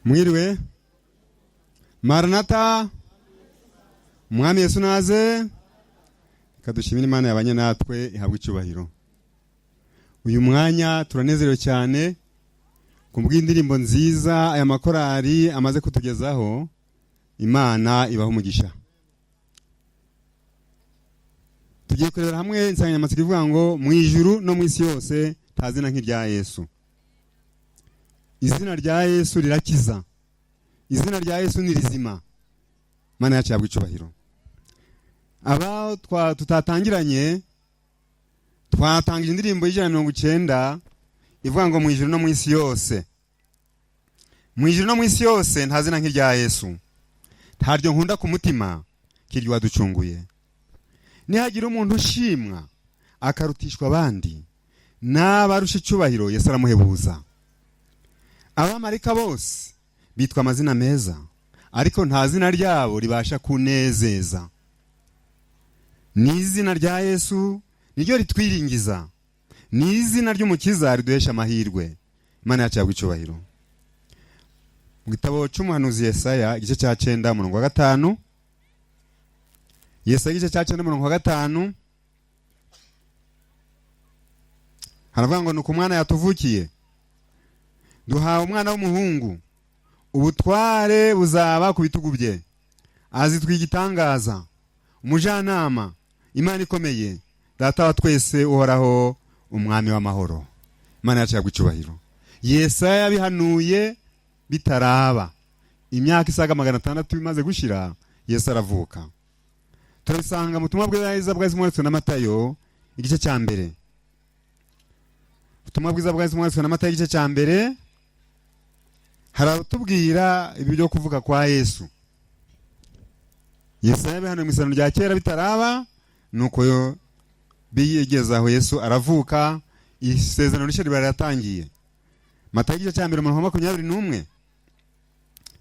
Mwiriwe, maranata, Umwami Yesu naze. Reka dushimire Imana yabanye natwe, ihabwe icyubahiro. Uyu mwanya turanezerewe cyane ku bw'indirimbo nziza aya makorari amaze kutugezaho. Imana ibaha umugisha. Tugiye kurebera hamwe insanganyamatsiko ivuga ngo mu ijuru no mu isi yose nta zina nk'irya Yesu. Izina rya Yesu rirakiza, izina rya Yesu ni rizima. Imana yacu yabwa icyubahiro. Aba tutatangiranye, twatangije indirimbo y'190 ivuga ngo mu ijuru no mu isi yose, mu ijuru no mu isi yose nta zina nk'irya Yesu, ntaryo nkunda ku mutima kiryo waducunguye. Nihagira umuntu ushimwa akarutishwa abandi, n'abarusha icyubahiro Yesu aramuhebuza. Abamarayika bose bitwa amazina meza, ariko nta zina ryabo ribasha kunezeza. Ni izina rya Yesu niryo ritwiringiza, ni izina ry'Umukiza riduhesha amahirwe. Imana yacu yabwa icyubahiro. Mu gitabo cy'umuhanuzi Yesaya igice cya 9 umurongo wa 5, Yesaya igice cya 9 umurongo wa 5, haravuga ngo nuko umwana yatuvukiye, duhawe umwana w'umuhungu, ubutware buzaba ku bitugu bye, azitwa igitangaza, umujyanama, Imana ikomeye, Data wa twese uhoraho, umwami w'amahoro. Imana yacu yabwa icyubahiro. Yesaya yabihanuye bitaraba, imyaka isaga 600 imaze gushira Yesu aravuka. Turabisanga mu butumwa bwiza bwa Yesu na Matayo igice cya mbere. Ubutumwa bwiza bwa Yesu na Matayo igice cya mbere, haratubwira ibi byo kuvuka kwa Yesu. Yesaya yabihanuye mu isezerano rya kera bitaraba, nuko bigeze aho Yesu aravuka, isezerano rishya riba riratangiye. Matayo igice cya mbere umurongo wa 21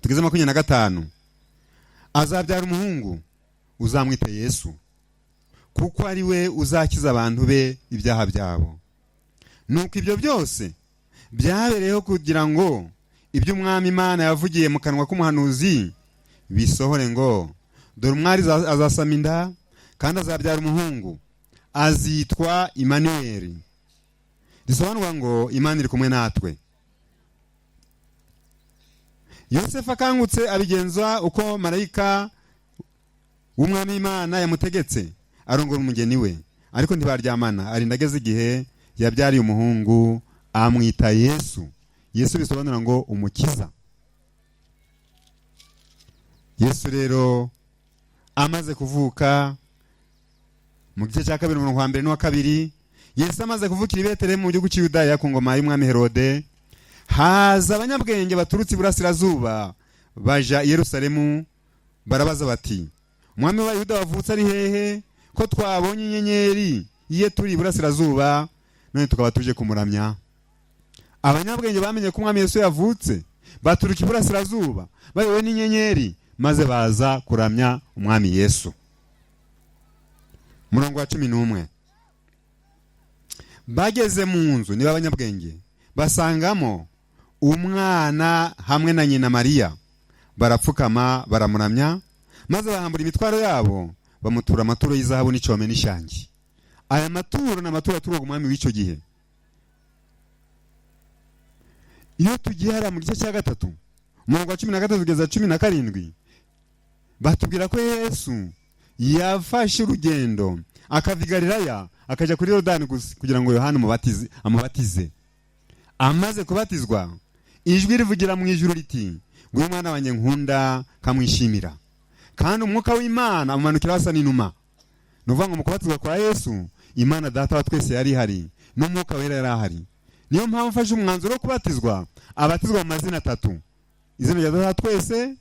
tugeze 25, azabyara umuhungu uzamwite Yesu, kuko ari we uzakiza abantu be ibyaha byabo. Nuko ibyo byose byabereyeho kugira ngo ibyo Umwami Imana yavugiye mu kanwa k'umuhanuzi bisohore, ngo dore umwari azasama inda kandi azabyara umuhungu, azitwa Imanueli, risobanurwa ngo Imana iri kumwe natwe. Yosefu akangutse abigenza uko marayika w'Umwami Imana yamutegetse, arongora umugeni we, ariko ntibaryamana, arinda ageze igihe yabyariye umuhungu, amwita Yesu. Yesu bisobanura ngo umukiza. Yesu rero amaze kuvuka mu gice cya 2 umurongo wa 1 n'uwa 2, Yesu amaze kuvukira i Betelehemu mu gihugu cy'i Yudaya ku ngoma y'umwami Herode, haza abanyabwenge baturutse iburasirazuba baja i Yerusalemu, barabaza bati umwami w'Abayuda wavutse ari hehe, ko twabonye inyenyeri ye turi iburasirazuba, none tukaba tuje kumuramya. Abanyabwenge bamenye ko umwami Yesu yavutse, baturuka iburasirazuba bayobowe n'inyenyeri, maze baza kuramya umwami Yesu. Murongo wa 11, bageze mu nzu niba abanyabwenge basangamo umwana hamwe na nyina Mariya, barapfukama baramuramya, maze bahambura imitwaro yabo bamutura amaturo y'izahabu n'icyome n'ishangi. Aya maturo ni amaturo aturwa umwami w'icyo gihe. Iyo tugiye hariya mu gice cya 3 umurongo wa 13 kugeza 17, batubwira ko Yesu yafashe urugendo akava i Galilaya akajya kuri Yorodani kugira ngo Yohana amubatize. Amaze kubatizwa, ijwi rivugira mu ijuru riti nguyu mwana wanjye nkunda kamwishimira. Kandi umwuka w'Imana amumanukira asa n'inuma. Ni ukuvuga ngo mu kubatizwa kwa Yesu, Imana Data wa twese yari ihari, n'umwuka wera yari ahari. Niyo mpamvu afashe umwanzuro wo kubatizwa, abatizwa mu mazina 3: izina rya Data wa twese,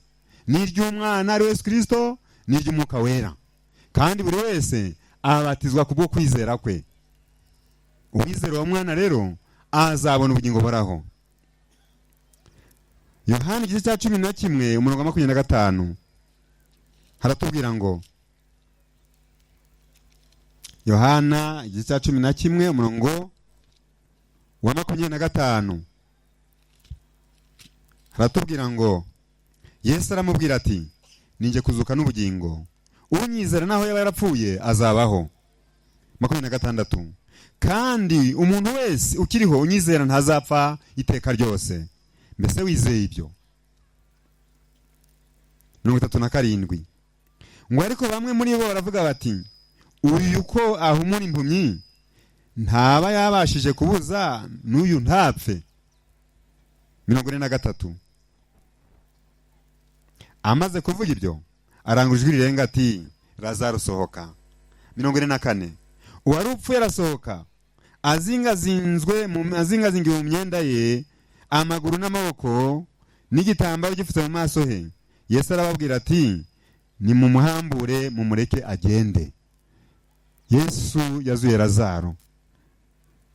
n'iry'Umwana ari Yesu Kristo, n'iry'Umwuka Wera. Kandi buri wese abatizwa kubwo kwizera kwe. Uwizera uwo mwana rero azabona ubugingo buhoraho. Yohana igice cya 11 umurongo wa 25 haratubwira ngo, Yohana igice cya 11 umurongo wa 25, Haratubwira ngo Yesu aramubwira ati: "Ninjye kuzuka n'ubugingo, unyizera naho yaba yarapfuye azabaho." 26: "Kandi umuntu wese ukiriho unyizera ntazapfa iteka ryose. Mbese wizeye ibyo?" 37 ngo: "Ariko bamwe muri bo baravuga bati: 'Uyu ko ahumura impumyi, ntaba yabashije kubuza n'uyu ntapfe?'" 43: "Amaze kuvuga ibyo, arangurura ijwi rirenga ati: 'Lazaro, sohoka.'" 44: "Uwari upfuye arasohoka, azingazinzwe mu azingazingiwe mu myenda ye, amaguru n'amaboko, n'igitambaro gipfutse mu maso he. Yesu arababwira ati: 'Nimumuhambure, mumureke agende.'" Yesu yazuye Lazaro.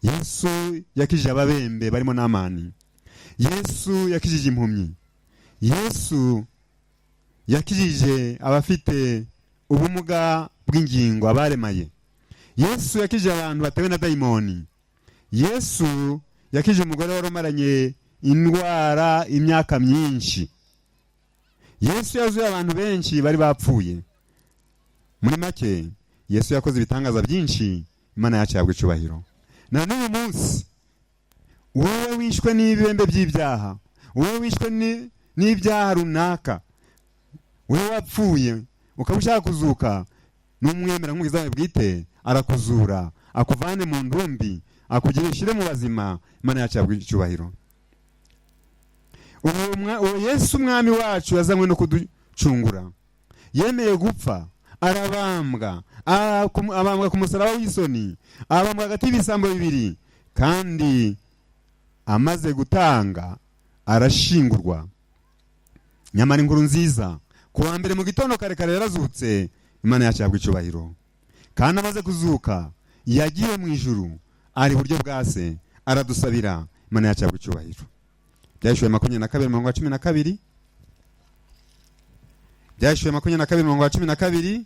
Yesu yakijije ababembe barimo Namani. Yesu yakijije impumyi. Yesu yakijije abafite ubumuga bw'ingingo, abaremaye. Yesu yakijije abantu batewe na dayimoni. Yesu yakijije umugore wari umaranye indwara imyaka myinshi. Yesu yazuye abantu benshi bari bapfuye. Muri make, Yesu yakoze ibitangaza byinshi. Imana yacu yabwa icubahiro. Na n'uyu munsi, wowe wishwe n'ibibembe by'ibyaha, wowe wishwe n'ibyaha runaka, wowe wapfuye ukaba ushaka kuzuka, n'umwemera nk'umukiza wawe bwite, arakuzura, akuvane mu ntumbi, akugire ushyire mu bazima. Imana yacu yabwa icyubahiro. Uwo Yesu umwami wacu yazanywe no kuducungura. Yemeye gupfa, arabambwa, abambwa ku musaraba w'isoni, abambwa hagati y'ibisambo bibiri, kandi amaze gutanga arashingurwa. Nyamara inkuru nziza, ku wa mbere mu gitondo kare kare yarazutse. Imana yacu yabwa icyubahiro. Kandi amaze kuzuka, yagiye mu ijuru, ari iburyo bwa Se, aradusabira. Imana yacu yabwa icyubahiro. Byahishuwe 22, umurongo wa 12. Byahishuwe 22, umurongo wa 12,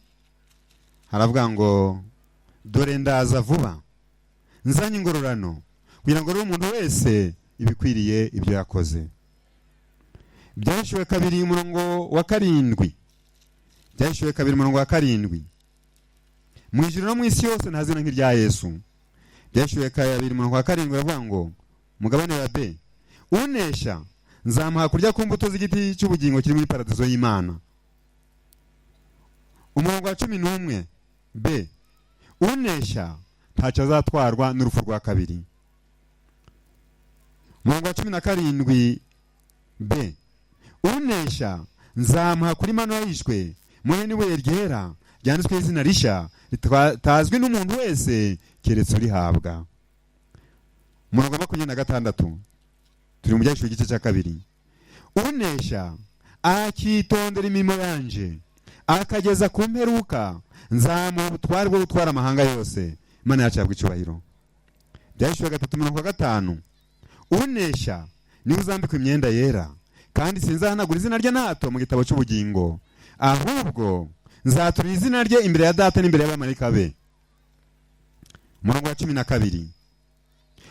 haravuga ngo: "Dore ndaza vuba, nzanye ingororano, kugira ngo rero umuntu wese ibikwiriye ibyo yakoze." Byahishuwe 2, umurongo wa 7. Byahishuwe 2, umurongo wa 7. Mu ijuru no mu isi yose nta zina nk'irya Yesu. Byahishuwe 2, umurongo wa 7, baravuga ngo, mugabane wa B: "Unesha nzamuha kurya ku mbuto z'igiti cy'ubugingo kiri muri paradizo y'Imana." Umurongo wa 11 B: "Unesha ntacyo azatwarwa n'urupfu rwa kabiri." Umurongo wa 17 B: "Unesha nzamuha kuri manu yishwe, muhe n'ibuye ryera ryanditsweho izina rishya ritazwi n'umuntu wese keretse urihabwa." Umurongo wa 26, turi mu Byahishuwe igice cya 2: "Unesha akitondera imirimo yanje akageza ku mperuka, nzamuha ubutware bwo gutwara amahanga yose." Imana yacu yabwa icyubahiro. Byahishuwe 3, umurongo wa 5: "Unesha niwe uzambikwa imyenda yera, kandi sinzahanagura izina rye na hato mu gitabo cy'ubugingo, ahubwo nzatura izina rye imbere ya Data n'imbere y'abamarayika be." Umurongo wa 12: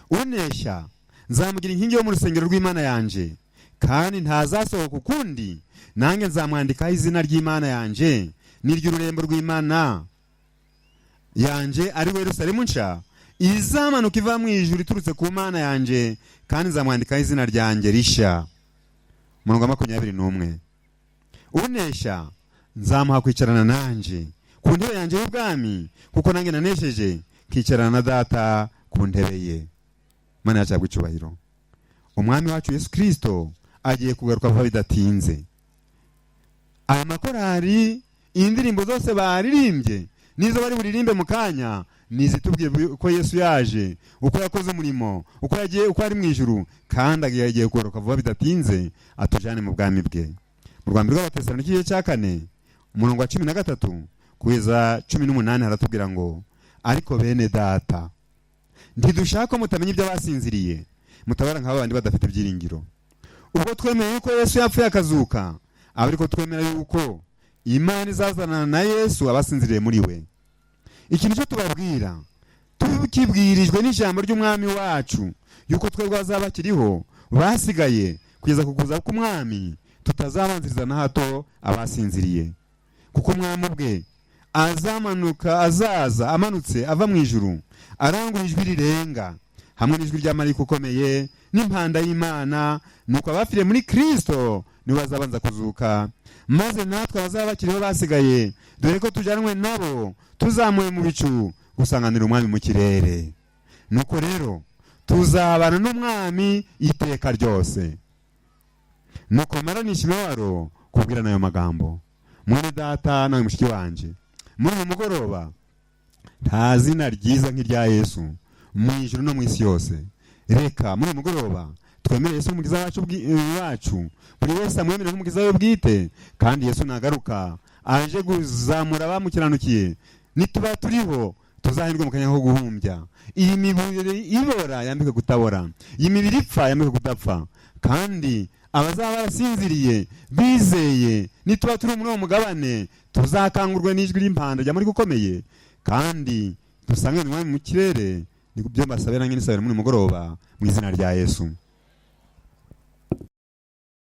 "Unesha nzamugira inkingi yo mu rusengero rw'Imana yanje, kandi ntazasohoka ukundi. Nanjye nzamwandikaho izina ry'Imana yanje n'iry'ururembo rw'Imana yanje, ari we Yerusalemu nshya izamanuka iva mu ijuru iturutse ku Mana yanje, kandi nzamwandikaho izina ryanjye rishya." Umurongo wa 21: "Unesha nzamuha kwicarana nanjye ku ntebe yanjye y'ubwami, kuko nanjye nanesheje nkicarana na Data ku ntebe ye." Imana yacu yabwa icyubahiro. Umwami wacu Yesu Kirisito agiye kugaruka vuba bidatinze. Aya makorari, indirimbo zose baririmbye n'izo bari buririmbe mu kanya, ni izitubwiye ko Yesu yaje, uko yakoze umurimo, uko yagiye, uko ari mu ijuru, kandi agiye kugaruka vuba bidatinze atujane mu bwami bwe. Mu Rwanda rw'Abatesalonike, igice cya 4, umurongo wa 13 kugeza 18, haratubwira ngo: "Ariko bene Data, ntidushaka ko mutamenya ibyo basinziriye, mutabara nk'aba bandi badafite ibyiringiro. Ubwo twemeye yuko Yesu yapfuye akazuka, aba ariko twemera yuko Imana izazanana na Yesu abasinziriye muri we. Ikintu cyo tubabwira tukibwirijwe n'ijambo ry'Umwami wacu, yuko twebwe bazaba bakiriho basigaye Kugeza ku kuza k'Umwami, tutazabanziriza na hato abasinziriye. Kuko Umwami ubwe azamanuka, azaza amanutse ava mu ijuru, arangura ijwi rirenga hamwe n'ijwi rya marayika ukomeye n'impanda y'Imana. Nuko abapfiriye muri Kristo nibo bazabanza kuzuka, maze natwe abazaba bakiriho basigaye, dore ko tujyanwe nabo tuzamuwe mu bicu gusanganira Umwami mu kirere. Nuko rero tuzabana n'Umwami iteka ryose. Nuko maranisha imibabaro kubwirana ayo magambo. Mwene data nawe mushiki wanjye, muri uyu mugoroba, nta zina ryiza nk'irya Yesu mu ijuru no mu isi yose. Reka muri uyu mugoroba twemere Yesu umukiza wacu, buri wese amwemere nk'umukiza we bwite. Kandi Yesu nagaruka aje kuzamura abamukiranukiye, nituba turiho tuzahirwe mu kanya ko guhumbya. Iyi mibiri ibora yambike kutabora, iyi mibiri ipfa yambike kudapfa. Kandi abazaba barasinziriye bizeye, nituba turi muri uwo mugabane, tuzakangurwe n'ijwi ry'impanda rya muri ukomeye, kandi dusange Umwami mu kirere. Nibyo mbasabira nanjye nisabira muri uyu mugoroba mu izina rya Yesu.